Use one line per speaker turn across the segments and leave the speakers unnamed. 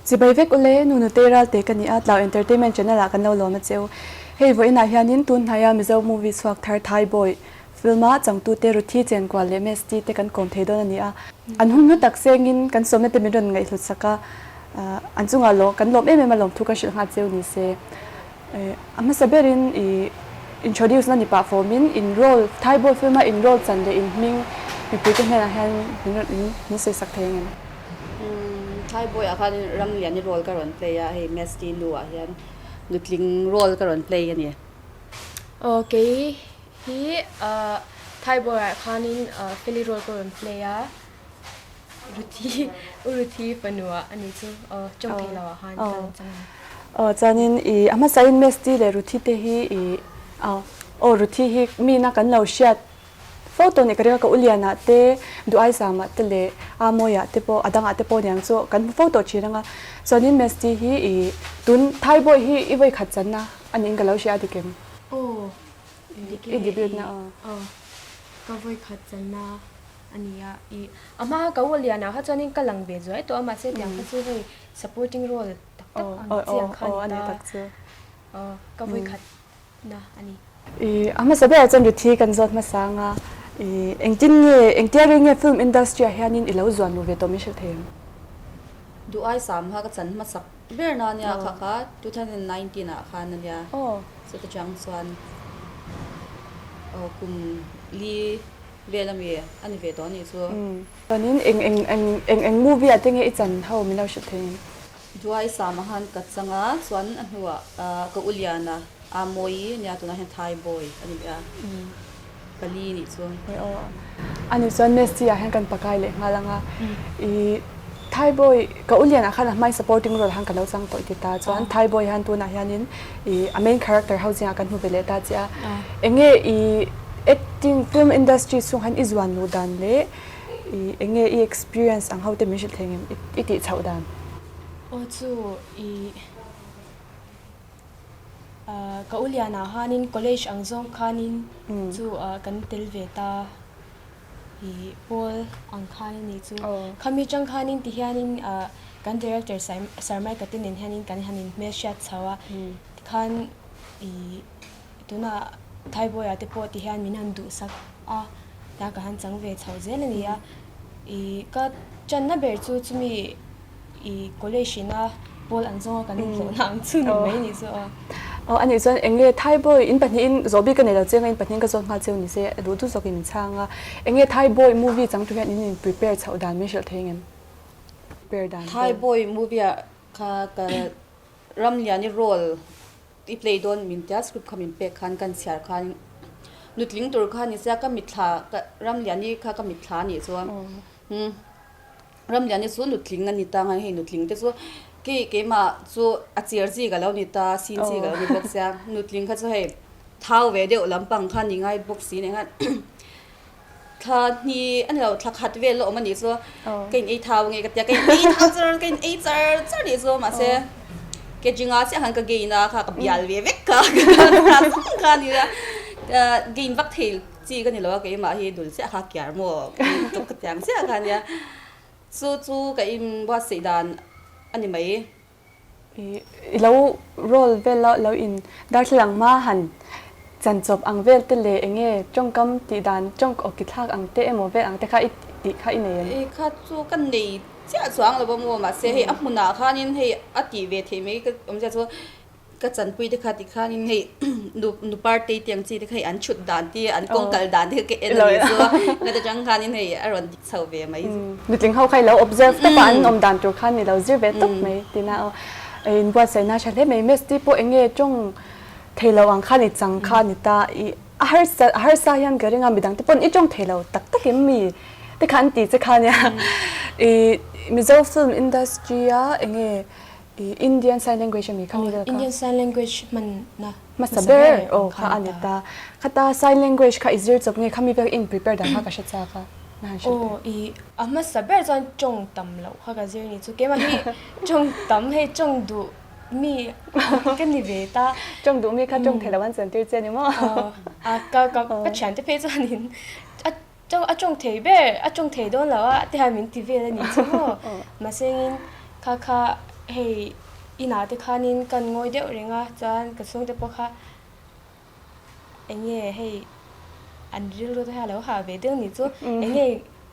Chibai vek ule, nu nutei ralte ka ni a, Tlau Entertainment channel ah kan lo lawm a cheu. Hei vawiinah hianin tun hnaia Mizo movie chhuak thar Thai Boy film a changtute Ruthi Chenkual leh Mesty te kan kawm thei dawn a ni a. An hun hlu tak sengin kan sawmna te min rawn ngaihhlut sak a, an chungah kan lawm em em a lawmthu kan hrilh nghal cheu ni se. A hmasa berin i introduce na ni pah fawmin in role, Thai Boy film a in role chan leh in hming mipuite hnenah hian min rawn in min sawi sak thei angem?
Thai Boy ah khan Ramliani role ka rawn play a, hei Mesty nu ah hian nutling role ka rawn play a ni.
Aw kei hi Thai Boy ah khanin Feli role ka rawn play a, Ruthi, U Ruthi fanu ah a ni chu aw tawng thei lo ah khan ka rawn chang a ni.
Aw chuanin i a hmasain Mesty leh Ruthi te hi i aw aw Ruthi hi mi na kan lo hriat fo tawh nih ka ring a ka u Liana te Duaizama te leh Amoia te pawh a dangah te pawh niang chu kan hmu fo tawh thin anga chuanin Mesty hi i tun Thai Boy hi i vawi khat channa a niin ka lo hria a dikem.
Aw dik e
i debut na
aw. Aw ka vawi khat channa. A nia, i a hma ka u lianah kha chuanin ka lang ve zuai tawh a, mahse tiang kha chu hei supporting role tak tak ang chiang kha a ni ta. Aw, ka vawi khat na a ni.
I a hmasa berah chuan Ruthi kan zawt hmasa anga, i engtin nge, engtia rei nge film industry ah hianin i lo zuan luh ve tawh min hrilh thei em?
Duh ai sam kha ka chan hmasak ber na ania kha kha 2019 ah khan ania, chuta chang chuan kum li Vel ami a ni ve tawh anih chu.
Chuanin eng eng eng eng eng movie ah te nge i chan ho min lo hrilh thei em?
Duai Sama han ka chang a, chuan a hnuah ka u Liana a Mawi nia tunah hian Thai boy a ni leh a, pali nih chu.
Aw ani chuan Messi ah hian kan pakai leh nghal ang a, i Thai boy ka u Liana khan a hmain supporting role han ka lo chang tawh i ti ta, chuan Thai boy han tunah hianin I a main character ho zingah kan hmu ve leh ta che a. Enge i acting film industry chhung han i zuan luh dan leh i enge i experience ang ho te min hrilh thei ngem i tih chhoh dan?
Aw chu i ka u lianah khanin college ang zawng khanin chu kan tel ve ta i pawl ang khan a ni chu. Khami chang khanin ti hianin kan director Sir Mike te nen hianin kan han inhmelhriat chho a, tikhan i tunah Thai Boy-a te pawh ti hian min han duhsak a, tia ka han chang ve chho zel a ni a. I ka channa ber chu chumi I college ina pawl ang zawnga kan inhlawhna ang chu ni mai nih chu a.
Aw anih chuan eng nge Thai boy in pahnihin zawh bik ka nei lo chiang a in pahnihin ka zawt nghal cheu ni se duh duh zawkin min chhang a. Eng nge Thai boy movie chang tur hian in in prepare chhoh dan min hrilh thei ngem? Prepare dan
Thai boy movie ah kha ka Ramliani role i play dawn min tia script kha min pek khan kan chhiar khan nutling tur kha ni sia ka mitthla ka Ramliani kha ka mitthla anih chuan umm. Ramlian hi chu nutling a ni ta ngai hei nutling te chu kei keimah chu a chir chi ka lo ni ta sin chi ka lo ni bawk sia nutling kha chu hei thau ve deuh lampang kha ni ngai bawk si nen khan thla hnih a ni lo thla khat vel la awm a nih chu ka in ei thau nge ka tia ka in ei thau char ka in ei char char nih chu mahse ke jinga chiah khan ka gain a kha ka bial ve vek kha kha a ni a gain vak thei Chi ka ni lo a, keimah hi dul chiah kha kiar maw tuk ka tiang chiah kha nia. Chu chu ka in buatsaih dan a ni mai.
I lo roll vel a, lo in darthlalang hma han chan chawp ang vel te leh eng nge tawngkam tih dan tawng aw ki thlak ang te emaw vel ang te kha i tih kha i nei em?
I kha chu ka nei chiah chuang lo a maw, mahse hei a hmunah khanin hei a tih ve theih mai ka awmzia chu Ka chanpui te kha tikhanin hei nu nu partei te ang chi te kha hei an chhut dan te an kawng kal dan te kha ka en a ni chu a ka ta chang khanin hei a rawn dik chho ve mai.
Nutling ho kha i lo observe tawp a an awm dan tur khan i lo zir ve tawp mai tina aw in buatsaihna tha hle mai Misty pawh eng nge tawng thei lo ang khan i chang kha a ni ta i a harsa a harsa hian ka ring a midang te pawn i tawng thei lo tak tak em mi te kha an ti che kha nia i Mizo film industry a eng nge I Indian Sign Language a mi kha mi vel kha?
Indian Sign Language hmanna
hmasa ber aw kha a ni ta. Khata sign language kha i zir chawp nge kha mi vel in prepare dan kha ka hre chak a. Na han hrilh
teh. Aw i a hmasa ber chuan tawng tam loh kha ka zir ni chu. Keimah hi tawng tam hei tawng duh mi ka ni ve ta.
Tawng duh mi kha tawng thei lo an chantir che ni maw?
A ka ka ka thiante phei chuanin a tawng a tawng thei ber a tawng thei dawn lo a ti hian min ti vel a nih chu maw. Mahsengin kha kha hei inah te khanin kan ngawi deuh reng a chuan ka chhungte pawh kha Eng nge hei an rilru te kha lo hah ve deuh nih chu eng nge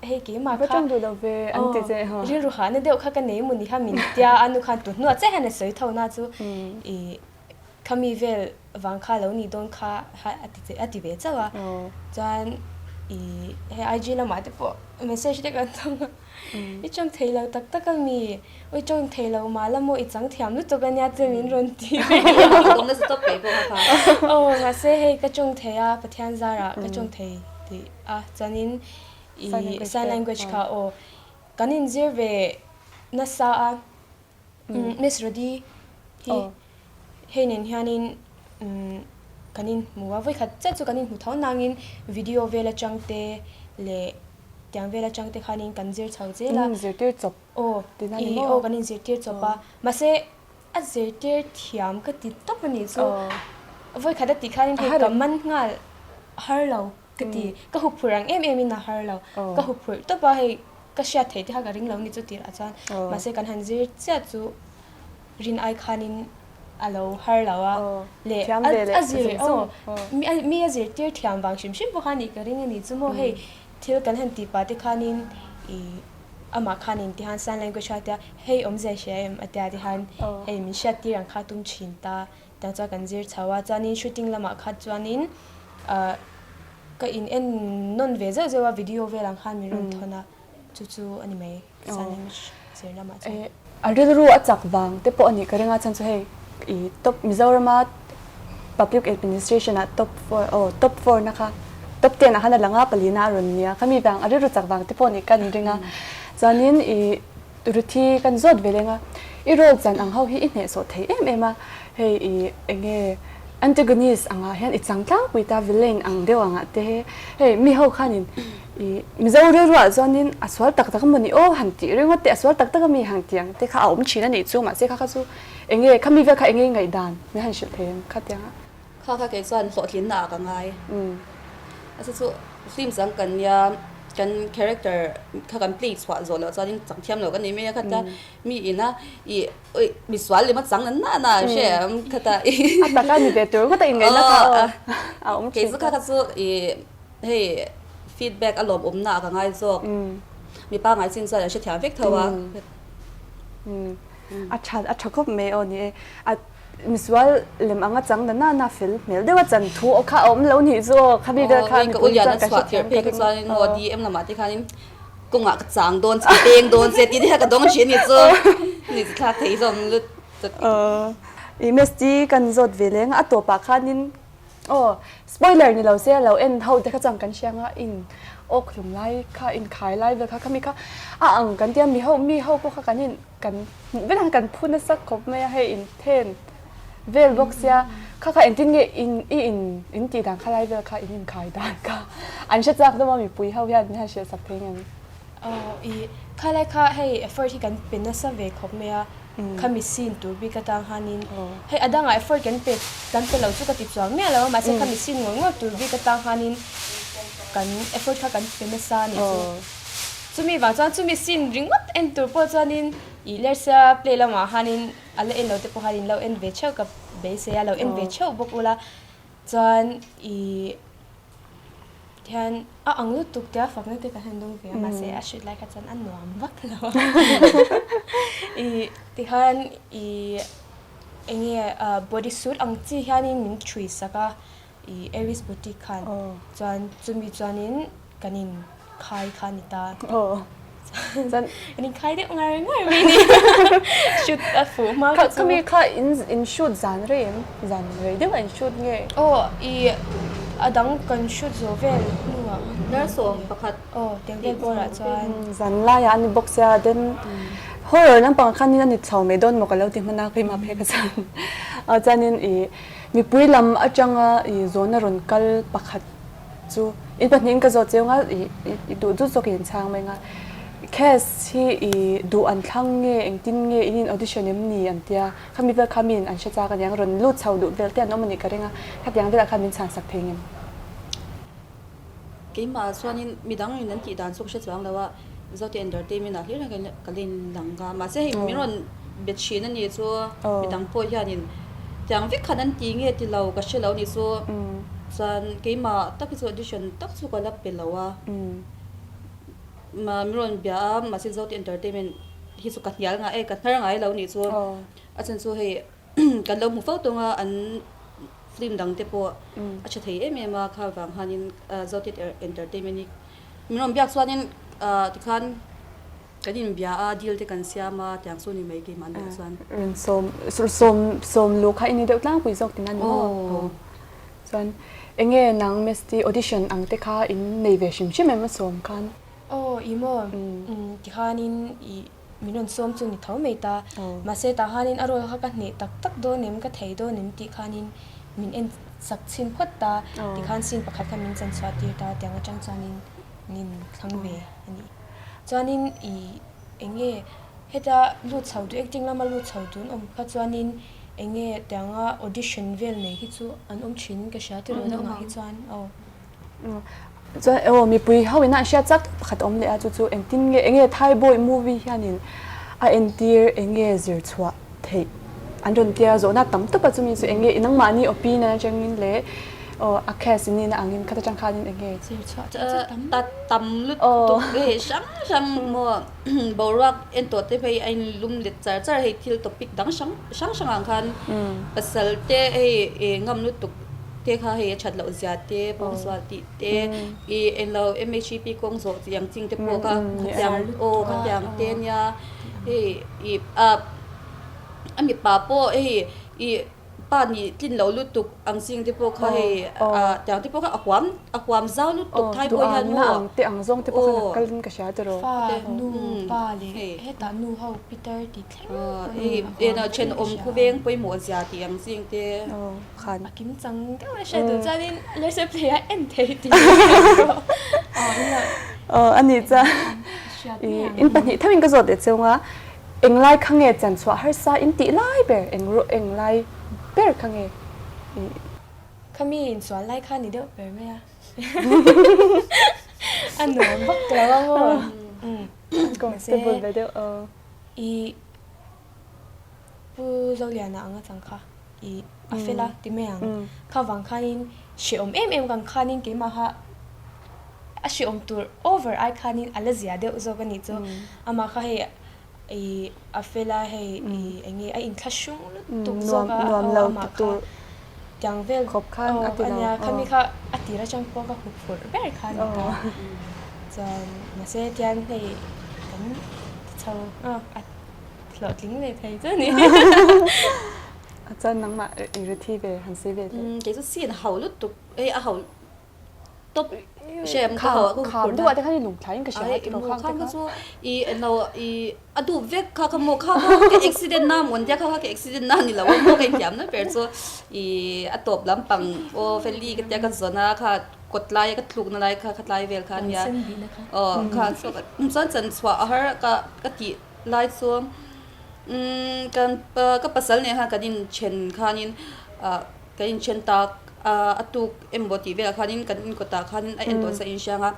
hei keimah
kha tawng duh lo ve an ti che ha
rilru hahna deuh kha ka nei maw ni kha min tia a nu khan tun hnuah chiah hian a sawi tho na chu i khami vel vang kha lo nih dawn kha a ti che a ti ve chauh a chuan i hei IG lamah te pawh message te kan thawng a i tawng thei lo tak tak a mi. Ui tawng thei lo mah la maw i chang thiam lutuk a nia che min rawn ti ve a.
Awm nasa tawp kei pawh ka kha.
Aw mahse hei ka tawng thei a Pathian zarah ka tawng thei tih a chuanin i sign language kha aw kan inzir ve nasa a Miss Rody hi hei nen hianin kan inhmu a vawikhat chiah chu kan inhmu tho nangin video vel atang te leh tiang vel atang te khanin kan zir chho zel a.
Zirtir chawp
Aw,
Tina ni
i
maw?
aw kan inzirtir chawp a, mahse a zirtir thiam ka ti tawp a nih chu. Vawikhat a tih khanin hei ka man nghal har lo ka ti, ka huphurh ang em em in a har lo, ka huphurh tawp a hei ka hriat theih te kha ka ring lo ni chu tirah chuan, mahse kan han zir chiah chu rin ai khanin a lo har lo a, leh a zir aw mi a zirtir thiam vang hrim hrim pawh kha a nih ka ring a nih chu maw hei thil kan han tih pah te khanin i Amah khan in tihan sign language a tia hei awmzia hria em a tia tihan hei min hriat tir ang kha tum thin ta tiang chuan kan zir chho a chuanin shooting lamah kha chuanin ah ka in en nawn ve zeuh zeuh a video vel ang khan min rawn thawn a chu chu a ni mai sign language zir lamah chuan.
A rilru a chak vang te pawh a nih ka ring a chhan chu hei i top Mizorama Public Administration ah top four aw top four na kha top ten ah khan a lang a palina a rawn nia khami vang a rilru chak vang te pawh a nih ka ring a chuanin i Ruthi kan zawt ve leng a i role chan ang ho hi i hnehsawh thei em em a hei i enge antagonist angah hian i chang tlangpui ta villain ang deuh angah te hei mi ho khanin I Mizo rilruah chuanin a sual tak tak emaw ni aw han tih ringawt te, a sual tak tak ami han tih ang te kha a awm thin a nih chu, mahse kha kha chu eng nge khami vel kha eng nge ngaihdan min han hrilh thei em khatiang a?
Kha kha kei chuan hlawhtlinna ah ka ngai. A chu chu film chang kan nia kan character kha kan play chhuah zawh loh chuanin chang thiam lo kan ni mai a khatia mi ina i ui misual lem a chang na na na hre em khata
i A taka ni ve tur ngawt a inngaihna kha aw a awm thin.
Kei chu kha kha chu i Hei feedback a lawm awmna ah ka ngai zawk. Mi pangngai chin chuan an hrethiam vek tho a.
A tha a tha khawp mai aw ni e. A misual lem anga chang na na na fel hmel deuh a chan thu aw kha a awm lo nih chu aw khami vel kha
mipui chuan ka hrethiam ka ring. Chuanin maw DM lamah te khanin kawngah ka chang dawn che ka peng dawn che tih te kha ka dawng thin a ni chu. Ni chu thlak thei zawm lutuk.
I MST kan zawt ve leng a tawpah khanin Aw, spoiler ni lo se a lo en ho te kha chuan kan hria anga in awk hlum lai kha in khai lai vel kha khami kha a ang kan tia mi ho mi ho pawh kha kan in kan hmuh vel ang kan phu nasa khawp mai a hei in then vel bawk sia kha kha engtin nge in i in in tih dan kha lai vel kha in in khai dan kha an hre chak deuh a mipui ho hian min han hrilh sak thei ngem.
Aw i khalai kha hei effort hi kan pe nasa ve khawp mai a. Khami scene tur bik atang khanin hei a dangah effort kan pe kan pe lo chu ka ti chuang miah lo a mahse khami scene ngawr ngawr tur bik atang khanin kan effort kha kan pe nasa a nih chu. Chumi vang chuan chumi scene ringawt en tur pawh chuanin ih lersia play lamah khanin a la en lo te pawh khan in lo en ve theuh ka beisei a lo en ve theuh bawk ula chuan ih Tihian a ang lutuk tia fakna te kan han dawng ve a mahse a hrilh lai kha chuan a nuam vak lo a. Ih tikhan ih eng nge body suit ang chi hianin min thui sak a ih Aries boutique khan chuan chumi chuanin kan in khai kha a ni ta. Chuan kan in khai deuh ngar ngar mai ni. Shoot a fuh hma kha chu.
Khami kha in in shoot zan rei em? Zan rei deuh a in shoot nge?
Aw i a dang kan shoot zo vel hnuah.
Narsawm pakhat.
Aw tiang vel bawrah chuan.
Zan laiah a ni bawk sia then horror lampang khan in a ni chho mai dawn maw ka lo ti hman a keimah phei ka chuan. Chuanin i mipui lam atanga i zawhna rawn kal pakhat. Chu in pahnihin ka zawt cheu nga i duh duh zawk in chhang mai nga. Cast hi i duh an thlang nge engtin nge in in audition em ni an tia khami vel kha miin an hre chak aniang rawn lut chho duh vel te an awm anih ka ring a khatiang velah khan min chhan sak thei ngem.
Keimah chuanin midang in an tih dan chu ka hre chuang lo a, Zote Entertainment ah hlir hian ka la in lang a, mahse hei min rawn be thin a nih chu midang pawh hianin tiang vek khan an ti nge ti lo ka hre lo nih chu chuan keimah tak hi chu audition tak chu ka la pe lo a. Min rawn bia a, mahse Zote Entertainment hi chu ka hnial ngai e, ka hnar ngai lo nih chu. A chhan chu hei kan lo hmu fo tawng a, an film dang te pawh a tha thei em em a, kha vang khanin Zote Entertainment hi min rawn biak chuanin tikhan kan inbia a, deal te kan siam a, tiang chu ni mai keimah nih chuan.
Rawn sawm sawm sawm luh kha i ni deuh tlangpui zawk tina ni maw? Chuan enge nang Misty audition ang te kha in nei ve hrim hrim em a sawm khan?
Aw i maw tikhanin i min rawn sawm chu ni tho mai ta. Mahse tah khanin a role kha ka hneh tak tak dawn em ka thei dawn em tih khanin min en sak chhin phawt ta. Tikhan scene pakhat kha min chan chhuah tir ta tiang atang chuanin min thlang ve a ni. Chuanin i enge heta lut chho duh acting lama lut chho dun awm kha chuanin Eng nge tianga audition vel nei hi chu an awm thin in ka hria tiraw dangah hi chuan aw.
Chuan aw mipui ho ina an hriat chak tak pakhat a awm leh a chu chu engtin nge eng nge Thai boy movie hianin a entir eng nge zir chhuah theih an rawn tia zawhna tam tawp a chumi chu eng nge nangmahni opinion atangin leh aw a cast in nihna angin khata tang khanin eng nge
zir chhuah theih chu tam
ta tam lutuk hei hrang hrang maw Boruak en tawh te phei a inlum let char char a hei thil topic dang hrang hrang hrang ang khan pasal te hei ih ngam lutuk te kha hei a that loh zia te pawngsual tih te ih englo M H E P kawng zawh tih ang ching te pawh kha khatiang aw khatiang te nia hei ih ah a mipa pawh hei ih. Pa nih tlin loh lutuk ang ching te pawh kha hei ah tiang te pawh kha a huam a huam zau lutuk thai pawh hian maw
duhna ang te ang zawng te pawh khan a kal in ka hria tiraw
fa nu pa leh hetah nu ho Peter tih thleng
hei ena thenawm khawveng pawimawh zia tih ang ching te
khan
a kim chang deuh a hriat duh chuanin Lersia play a en thei tih
a nih chuan in pahnih theuhin ka zawt leh cheu nga Englai kha nge chan chhuah harsa in tih lai ber eng rawh englai ber kha nge i.
Kha mi insual lai kha ni deuh ber mai a. A nuam vak lo a maw.
Comfortable ve deuh aw.
I Pu Zoliana anga chang kha i a fel a ti mai ang. Kha vang khanin hrehawm em em kang khanin keimah kha a hrehawm tur over ai khanin a la zia deuh zawk a nih chu. Amah kha hei i a fel a hei i eng nge a inthlahrung lutuk zawk a aw amah kha tiang vel aw a nia khami kha a tir atang pawh ka huphurh ber kha a ni ta. Chuan mahse tiang hei kan ti chho a hlawhtling ve thei chu a ni.
Chuan nangmah i ri thi ve han sawi ve teh.
Kei chu scene ho lutuk hei a ho top hrem ka ho
ka kham deuh ah te khan i lungthlai in ka hria
a tiraw khang te kha chu i eno i a duh vek kha kha maw kha kha ka accident na mawn tia kha kha ka accident na ni lo a maw ka inthiam na ber chu i a tawp lampang aw feli ka tia ka zawn a kha kawt lai a ka tluk na lai kha khatlai vel kha ania aw kha chuan chan chhuah a har ka ka tih lai chu umm kan ka pasal nen khan kan inthen khanin ah Kan inthen tak a, a tuk emaw tih velah khanin kan inkawtah khanin a en tawh sa inhriang a,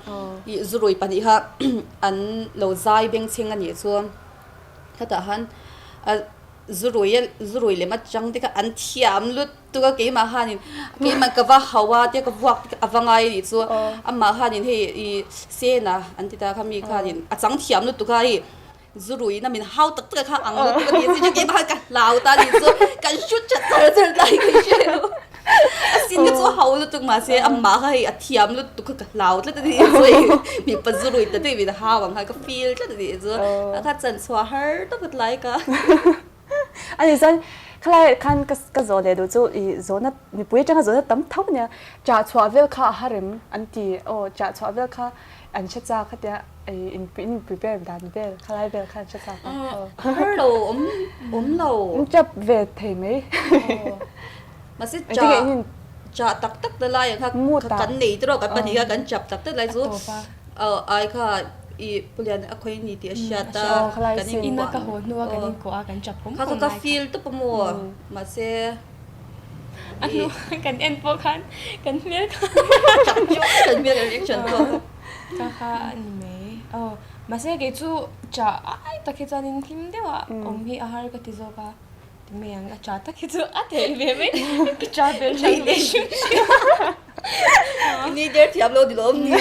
ih zurui pahnih kha an lo zai bengchheng a nih chu hetah khan a zurui a zurui lem atang te kha an thiam lutuk a keimah khanin keimah ka va hau a tia ka vuak te kha a va ngai a nih chu amah khanin hei ih sena an ti ta kha mi khanin a chang thiam lutuk a hei. Zu ruihna min hau tak tak a kha ang lutuk a ni a chu keimah khan ka hlau ta a ni chu kan shoot that char char lai ka hre lo a sin kha chu a hau lutuk mahse amah kha hei a thiam lutuk kha ka hlau tlat a ni chu hei mipa zu rui ta daih min hau ang khan ka feel tlat a ni chu a kha chan chhuah har tawp a tlai ka.
A ni chuan khalai khan ka ka zawh leh duh chu i zawhna mipui atanga zawhna tam tho ania chah chhuah vel kha a har em an ti aw chah chhuah vel kha an hre chak khatia Ei in in prepare dan vel khalai vel khan hre chak a.
Har lo awm awm lo.
In chap ve thei mai.
Mahse cha cha tak tak na lai kha kan nei tiraw kan pahnih kha kan chap tak tak lai chu ai kha i. I Pu Lian a khawi ni tih a hriat a, kan inkuah.
Ina ka haw hnua kan inkuah a, kan chap pawm
pawm lai kha. Kha ka feel tawp a maw? Mahse
a hnu kan en pawh khan kan hmel kha
chap chiah kan hmel reaction pawh
kha kha a ni mai. Aw mahse kei chu chah ai tak hi chuanin hlim deuha awm hi a har ka ti zawk a. Ti mai ang a cha tak hi chu a theih ve mai ka cha bel hran ve hrim hrim.
Ni der thiam lo dilo awm ni.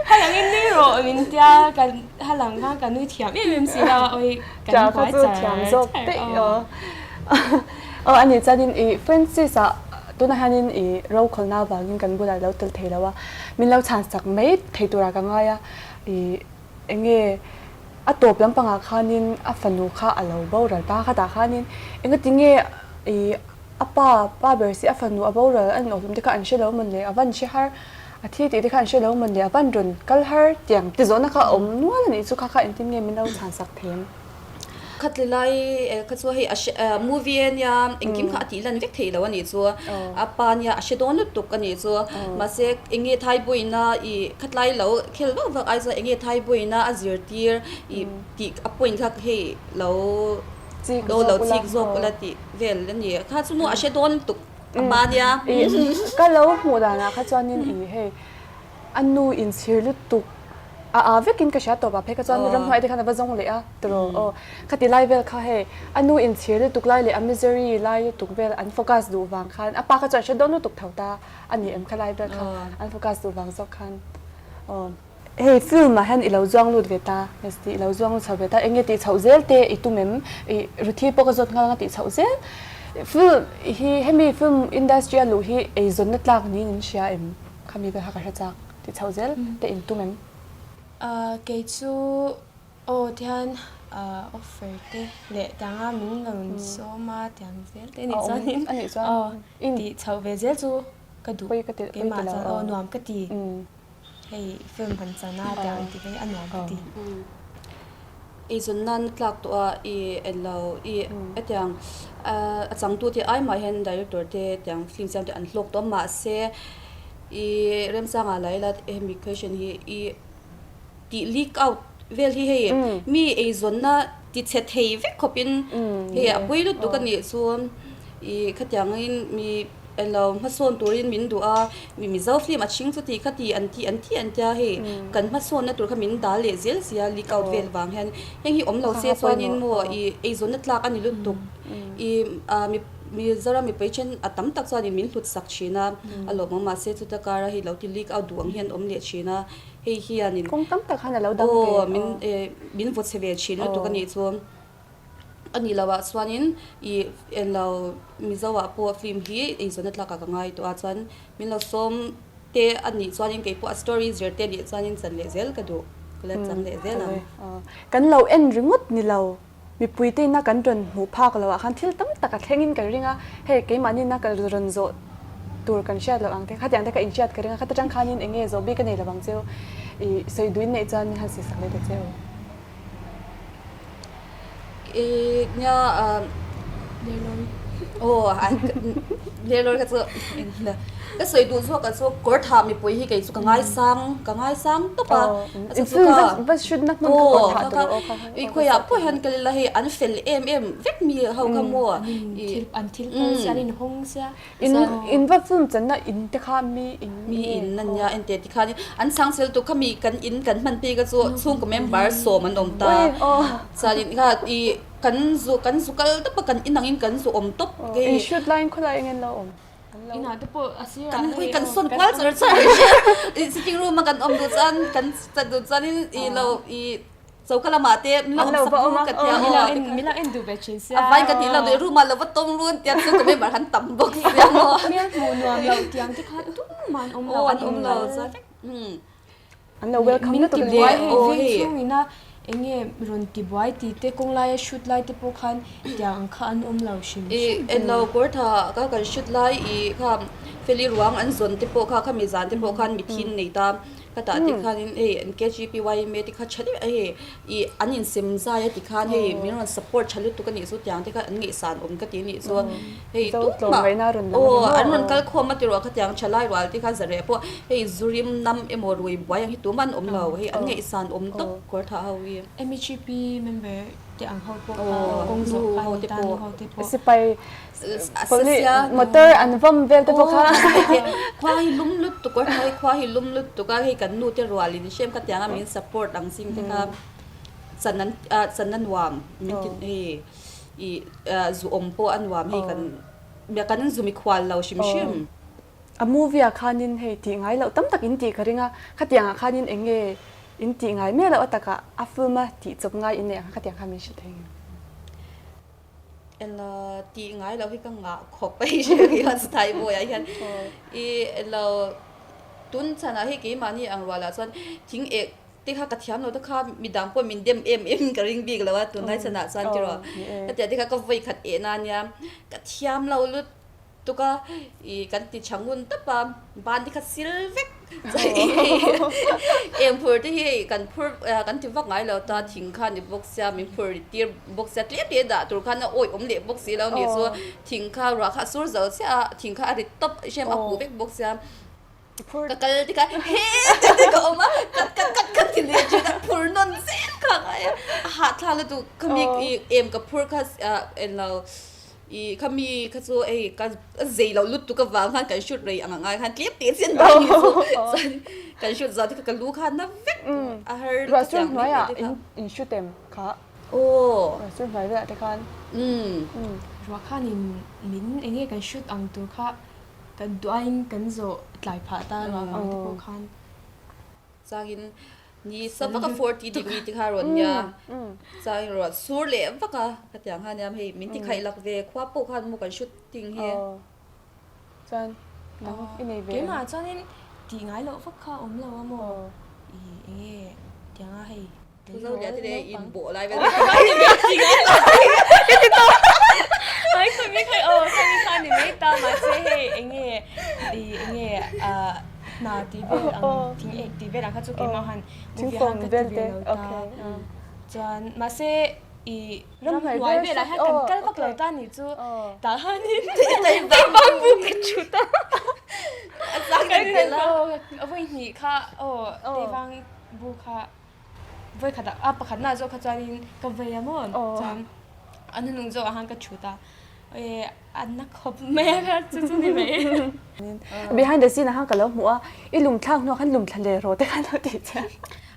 Halang in nui rawh min tia kan halang khan ka nui thiam em em si lo a oi kan buai char
thiam zawk daih aw. Aw ani chuanin i Francis ah tunah hianin i rokhawlna avangin kan bulah lo tel thei lo a min lo chhan sak mai thei turah ka ngai a i enge A tawp lampangah khanin a fanu kha a lo boral ta khatah khanin engati nge ih a pa pa ber si a fanu a boral a inawhhlum te kha an hre lo mawn le a van hre har a thi tih te kha an hre lo mawn le a van rawn kal har tiang ti zawhna kha a awm nual a nih chu kha kha engtin nge min lo chhansak thei em?
Khatli lai kha chu hei a hre movie a nia engkim kha a tih lan vek theih lo a nih chu a pa nia a hre dawn lutuk a nih chu mahse enge thaibuina ih khatlai lo khel vak vak ai chuan enge thaibuina a zirtir ih tih a point kha hei lo lo lo chik zawk ula tih vel a ni kha chu maw a hre dawn lutuk a pa nia.
Ka lo hmuh danah kha chuanin ih hei A nu inchhir lutuk a aa vekin ka hria tawp a, phei kha chuan ramhnuai te khan a va zawng leh a tiraw aw khati lai vel kha hei a nu inchhir lutuk lai leh a misery lai lutuk vel an focus duh vang khan a pa kha chuan a hre dawn lutuk tho ta a ni em kha lai vel kha an focus duh vang zawk khan aw. Hei film ah hian i lo zuang lut ve ta Misty i lo zuang lut chho ve ta eng nge tih chhoh zel te i tum em i Ruthi pawh ka zawt nghal anga tih chhoh zel film hi hemi film industry a luh hi eizawnna tlak niin in hria em? Khami vel kha ka hre chak tih chhoh zel te in tum em?
Kei chu aw tihian offer te leh tianga min rawn sawm a tiang zel te anih chuanin aw tih chhoh ve zel chu ka duh keimah chuan aw nuam ka ti hei film han chan a tiang tih hi a nuam ka ti.
Eizawn nan tlak tawh a i englo i hetiang a changtu te ai mah hian director te tiang film siam te an hlawk tawh a mahse i remchangah lah ila hemi question hi i tih leak out vel hi hei mi eizawnna ti chhe thei vek khawpin hei a pui lutuk a nih chu i khatiangin mi Englo hmasawn turin min duh a, mi Mizo film a chhing chu ti kha ti an ti an ti an tia hei kan hmasawnna tur kha min dal leh zel sia leak out vel vang hian heng hi awm lo se chuanin maw i eizawnna tlak a ni lutuk i ah mi Mizoram mipui then a tam tak chuanin min hlut sak thin a a lawmawm mahse chuta kara hei lo ti leak out duh ang hian awm leh thin a hei hianin
Kawng tam tak khan a lo dang ve
aw min min vaw chhe ve thin lutuk a nih chu. A nih loh ah chuanin ih englo Mizo ah pawh film hi eizawnna tlak ah ka ngai tawh a chuan min lo sawm te a nih chuanin kei pawh a story zir te a nih chuanin chan leh zel ka duh ka la chang leh zel ang.
Kan lo en ringawt ni lo mipui te ina kan rawn hmuh phak loh ah khan thil tam tak a thleng in ka ring a hei keimahni ina ka rawn zawh tur kan hriat loh ang te khatiang te ka inhriat ka ring a khata tang khanin eng nge zawh bik a nei lo ang cheu ih sawi duin neih chuan min han sawi sak leh ta cheu.
Nia aw Lerlawi kha chu ka sawi duh zawk ah chu kawr thah mipui hi kei chu ka ngaisang ka ngaisang tawp a i khawiah pawh hian kal ila hei an fel em em vek mi ho kha maw
an thil phal sia an inhawng sia
In in va film channa in te kha mi in
mi in an nia ente ti khan an chhang sel tu kha mi kan in kan hman pi ka chu chhungkaw member sawm an awm ta chuan in kha i kan zu kan zu kal tawp a kan in angin kan zu awm tawp
ke in shoot laiin khawlai engin lo awm
inah te pawh a sirah
kan hui kan sawn kual char char sitting room a kan awm duh chuan kan chat duh chuan in i lo i Choka lamah te min lo awm sak ru ka tia aw.
Min lo en duh ve thin sia.
A vai ka tih lo duh room ah lo va tawng run tia chu ka member han tam bawk sia maw.
Hmel hmuh nuam lo tiang te kha tumah an awm lo.
Aw an awm lo chuan
an lo welcome lutuk
Min ti buai hei veng chhung ina eng nge rawn ti buai tih te kawng laia shoot lai te pawh khan tiang ang kha an awm lo hrim hrim.
I englo kawr tha ka kan shoot lai i kha Feli ruang an zawn te pawh kha khami zan te pawh khan mithin nei ta. Ka tah ti khanin hei an KGP yma te kha tha deuh a hei ih an insem zai a ti khan hei min rawn support tha lutuk a nih chu tiang te kha an ngaihsan awm ka ti a nih chu hei tumah aw an rawn kal khawm a ti rawh khatiang tha lai rual te kha zareh pawh hei zurim nam emaw rui buai ang hi tumah an awm lo hei an ngaihsan awm tawp kawr thah ho hi.
MHP member te ang ho pawh kha kawng zawh kha an tan ho te pawh.
Sipai Motor an vawm vel te pawh kha.
Khua hi lum lutuk a, hei khua hi lum lutuk a, hei kan nu te rual in hrem kha tiang a min support ang ching te kha chan an chan a nuam min ti hei ih zu awm pawh a nuam hei kan kan zu mikhual lo hrim hrim.
A movie ah khanin hei tih ngai loh tam tak in tih ka ring a, khatiang ah khanin eng nge in tih ngai miah loh a takah a film a tih chawp ngai in nei ang kha khatiang khan min hrilh thei ang em?
Ela tih ngai loh hi ka ngah khawp a hei hriat hi hian Thai boy ah hian i elo tun chhanah hi keimahni ang rualah chuan thing ek te kha ka thiam lo te kha midang pawh min dem em em ka ring bik lo a tunlai chhanah chuan tiraw hetiang te kha ka vawi khat eh na nia ka thiam lo lut Tuk a, i kan ti tha ngun tawp a, ban te kha sil vek eng phur te hi hei kan phur kan ti vak ngai lo ta thing kha ni bawk sia min phur ri tir bawk sia tlem te dah tur khan a awih awm leh bawk si lo ni chu thing kha ruah kha a sur zo chiah a thing kha a rit tawp hrem a huh vek bawk sia ka kal te kha he te ka awm a kat kat kat kat ti leh thin a phur nawn zel kha a ngai a a hahthlak lutuk khami i em ka phur kha englo. I khami kha chu hei ka zei loh lutuk avang khan kan shoot rei ang a ngai khan tlem teh chian dan hi chu chuan kan shoot zau te kha ka lu khan na vek a har
Ruah sur hnuaiah in in shoot em kha?
Aw.
Ruah sur hnuai velah te khan.
Umm.
Ruah khanin min eng nge kan shoot ang tur kha kan duaiin kan zawh tlai phah ta ruah vang te pawh khan.
Changin ni sa vak a 40 degree te kha rawn nia changin ruah sur leh vak a khatiang kha nia hei min ti khaih lak ve khua pawh khan maw kan shooting hi.
Chuan nang i nei ve em?
Keimah chuanin tih ngai loh vak kha awm lo a maw i enge tianga hei
Zo lian te leh in bawh lai vel
Ai khami khai aw khami kha ni mai ta mahse hei enge i enge a hna tih vel ang thing ek tih vel ang kha chu keimah han movie han ka ti ve lo ta chuan mahse i ramhnuai velah hian kan kal vak lo ta ni chu tah hianin bamboo ka chhut a vawi hnih kha aw teivang bu kha Vawi khatah a pakhatna zawk kha chuanin ka vei a maw chuan a hnunung zawkah khan ka thut a e a na khawp mai a kha chu chu ni mai.
Behind the scene ah khan ka lo hmuh a i lum thlak hnuah khan lum thla leh rawh te khan lo tih che.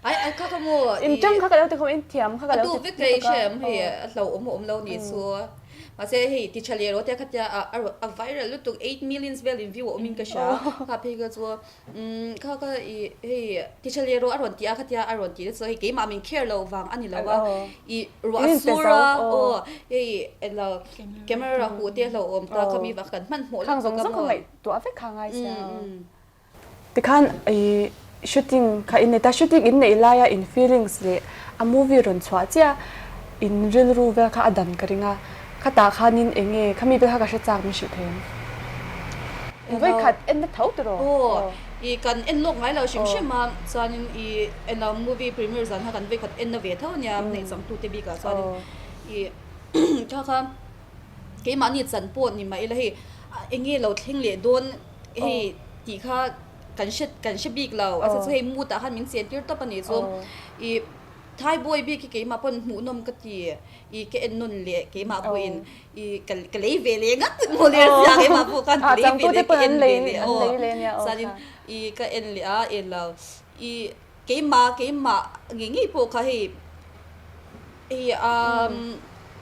Ai ai kha kha maw
In tang kha ka lo ti khawp in thiam kha ka lo ti
A duh vek ka i hre hei a hlauhawm a awm lo ni chu mahse hei ti tha leh rawh te kha tia a viral lutuk eight millions vel in view a awm in ka hria kha phei kha chu Umm kha kha i hei ti tha leh rawh a rawn ti a khatia a rawn ti na chu hei keimah min care lo vang a ni lo a i ruah sur a aw hei englo camera huh te alo awm ta khami vang kan hmanhmawh
lutuk a maw tuah vek kha ngai sia tikhan i shooting kha in nei ta shooting in neih laia in feelings leh a movie rawn chhuah chiah in rilru vel kha a dan ka ring a Khatah khanin eng nge khami te kha ka hre chak min hrilh thei ang. Vawi khat en na tho tiraw?
Aw, i kan en lawk ngai lo hrim hrim a, chuanin i en lo movie premiere zan kha kan vawi khat en na ve tho ania hnaih changtute bikah chuanin i kha kha keimahni chan pawh ni mah ila hei eng nge lo thleng leh dawn hei tih kha kan hre kan hre bik lo a chu hei mood ah khan min chen tir tawp a nih chu i Thai boy bik hi keimah pawn hmuhnawm ka ti. I ka en nawn leh keimah pawhin i ka ka lei ve leh ngat maw le sia keimah pawh khan ka lei ve leh ka en ve leh aw chuanin i ka en leh a en lo i keimah keimah ngei ngei pawh kha hei hei umm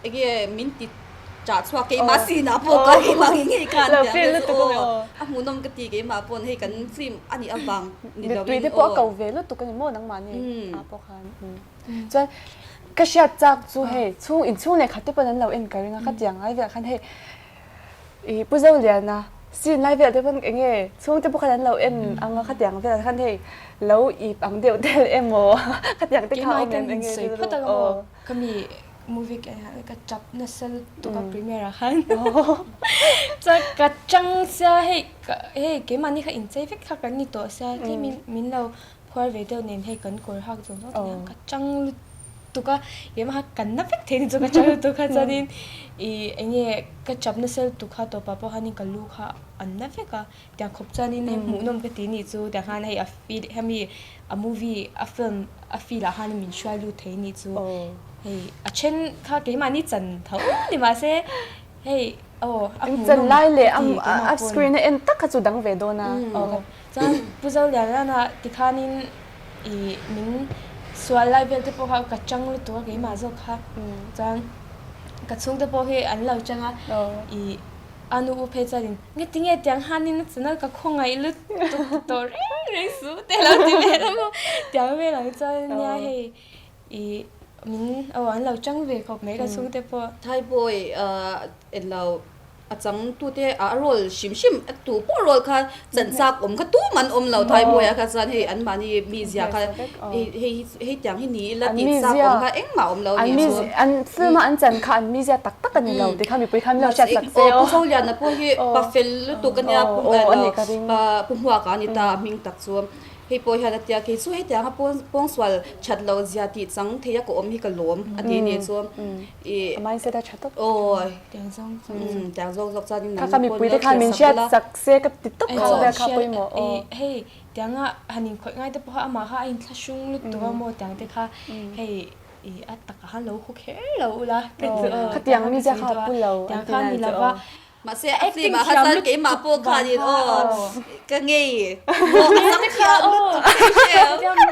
enge min ti chah chhuak keimah sinah pawh kha keimah ngei ngei khan tiang te chu aw a hmuhnawm ka ti keimah pawn hei kan film a nih avang ni lovin aw.
Mittui te pawh a ko ve lutuk a ni maw nangmahni ah pawh khan. Chuan ka hriat chak chu hei chhung inchhung leh khat te pawn an lo en ka ring a khatiang lai velah khan hei ih Pu Zoliana scene lai velah te pawn eng nge chhung te pawh khan an lo en ang a khatiang velah khan hei lo ip ang deuh tel emaw khatiang te kha awm em eng nge rilru aw.
Ka mi movie ka en ah ka tap nasa lutuk a premiere ah khan chuan ka chang sia hei hei keimahni kha inchei vek kha kan ni tawh sia tlem in min lo. phuar ve deuh nen hei kan kawr hak zawng zawng te hian ka chang lutuk a, keimah kha kan na vek thei ni chu ka chang lutuk a chuanin ih eng nge ka chap nasa lutuk kha tawpah pawh khanin ka lu kha an na vek a, tiang khawp chuanin hei hmuhnawm ka ti nih chu tiang khan hei a feel hemi a movie a film a feel ah khan min hruai lut thei nih chu hei a then kha keimahni chan tho ni mahse hei aw a
Eng
hmuhnawm
chan lai leh
ka ti
a
keimah
a
pawn.
screen a en tak kha chu dang ve dawn a.
Aw chuan Pu Zoliana tikhanin ih min sual lai vel te pawh kha ka chang lutuk a keimah zawk kha chuan ka chhungte pawh hi an lo chang a ih a nu u phei chuanin nge tinge tiang hanin a channel ka khawngaih lutuk ti tawh reng reng suh te lo ti vel a maw tiang vel ang chuan nia hei ih min aw an lo chang ve khawp mai ka chhungte pawh.
Thaibawi englo A changtute a role hrim hrim a tu pawh role kha chanchak awm kha tum an awm lo Thaibawi ah kha chuan hei an mahni mizia kha hei hei hei tiang hi ni ila tih chak awm kha engmah awm lo nih chu.
An film a an chan kha an mizia tak tak a ni lo tih kha mipui khan lo hriat sak se aw.
Pu Zoliana pawh hi pa fel lutuk a nia Pu Hmuaka a ni ta a hming tak chu. Hei pawh hian a tia kei chu hetianga pawngsual that loh zia tih chang thei a ka awm hi ka lawm a ti nih chu.
I a mindset a tha tawp.
Aw tiang zawng zawng tiang zawng zawk chuan
kha kha mipui te khan min hriat sak se ka ti tawp kha vel kha pawimawh aw.
Hei tianga han inkhawih ngai te pawh kha amah kha a inthlahrung lutuk a maw tiang te kha hei i a takah khan lo haw kher lo ula ka ti aw.
Khatiang mizia kha a pu lo
tiang kha ni lova
Mahse a film ah kha chuan keimah pawh khanin aw ka ngei maw a chang thiam lutuk thei hreu.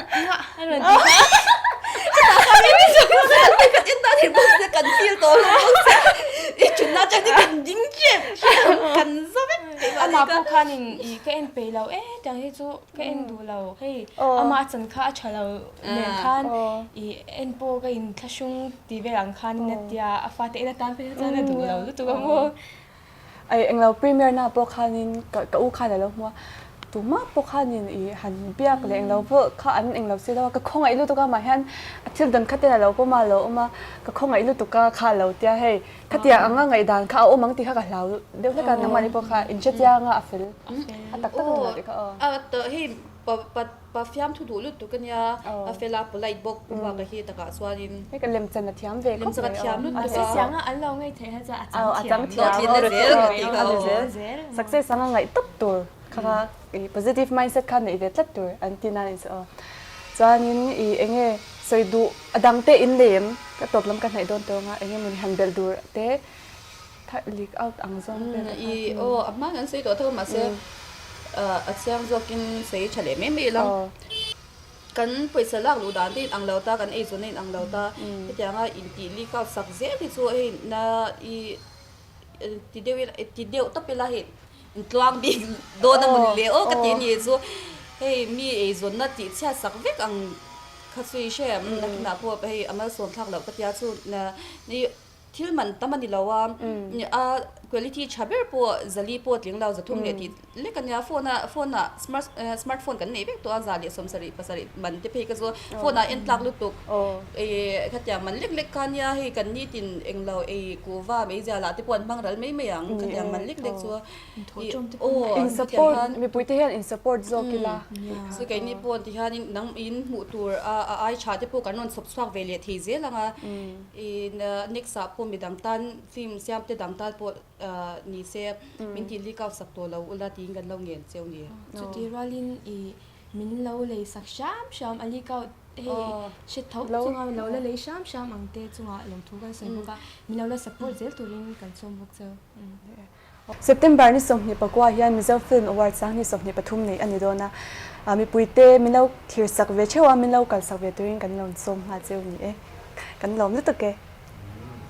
Kan en dan hi bawk sia kan feel tawh lo bawk sia i thutna atang hi kan ding hrep hrep kan za vek keimah
Amah pawh khanin i ka en peih lo e tiang hi chu ka en duh lo hei amah a chan kha a tha lo nen khan i en pawh ka inthlahrung Tih vel ang khan in a tia, a fate en atan phei chuan a duh lo lutuk a maw.
Ai englo premier na pawh khanin ka ka u khan alo hmu a, tumah pawh khanin i han biak leh englo pawh kha an englo si lo a, ka khawngaih lutuk a mah hian a thil dan khat ten alo pawm a alo awm a, ka khawngaih lutuk a kha alo tia hei khatiang anga ngaihdan kha a awm ang tih kha ka hlau deuh hlek a nangmahni pawh kha inhrechiang a a fel a tak tak a ni lo tih kha aw.
A hei pa pa Pa fiamthu duh lutuk a nia, a fel a polite bawk Pu Hmuaka hi takah chuanin.
Hei ka lemchan a thiam ve khawp
mai aw.
A siang a an lo ngei theih kha chuan a chang thiam.
A chang thiam zel ka tih kha aw.
Success anga ngaih tawp tur kha kha i positive mindset kha neih ve tlat tur an ti nan in aw. Chuanin i enge sawi duh a dang te in lem ka tawp lam ka hnaih dawn tawng a enge mawni han belh dur te leak out ang zawng vel te
kha. I aw a hma an sawi tawh tho mahse a chiang zawkin sawi tha leh mai mai ila. Kan pawisa lak luh dan te in ang lo ta kan eizawn na in ang lo ta hetianga intih leak out sak zel hi chu hei na i ti deuh ila ti deuh tawp ila hei intluang bik dawn a mawni le aw ka ti a ni chu hei mi eizawn na tih chhiat sak vek ang kha chu i hre nakinah pawh hei a malsawm thlak loh ka tia chu na i Thil man tam a ni lo a, a quality tha ber pawh zali pawh tling lo 300 leh tih lek a nia, phone a phone ah smart smart phone kan nei vek tawh a 170 pasarih man te phei ka chu phone ah en tlak lutuk ih khatiang man lek lek kha nia hei kan nitin englo ei kuhva meizial ah te pawh an hmang ral mai mai ang khatiang man lek lek chu ih aw
In support mipui te hian in support zawk ila.
Chu keini pawh ti hianin nang in hmuh tur a a ai tha te pawh kan rawn chhawp chhuak ve leh thei zel ang a. In next ah pawh midang tan film siam te dang tan pawh ni se min tih leak out sak tawh lo ula tiin kan lo ngen cheu ni.
Chuti rualin i min lo lei sak hram hram a leak out hei hre tho chunga min lo la lei hram hram ang te chungah lo thu kan sawi bawk a, min lo la support zel turin kan sawm bawk cheu.
September ni 24 hian Mizo Film Award sang ni 23 nei a ni dawn a, mipuite min lo thlir sak ve theuh a, min lo kal sak ve turin kan lo sawm nghal cheu ni e. Kan lawm lutuk e.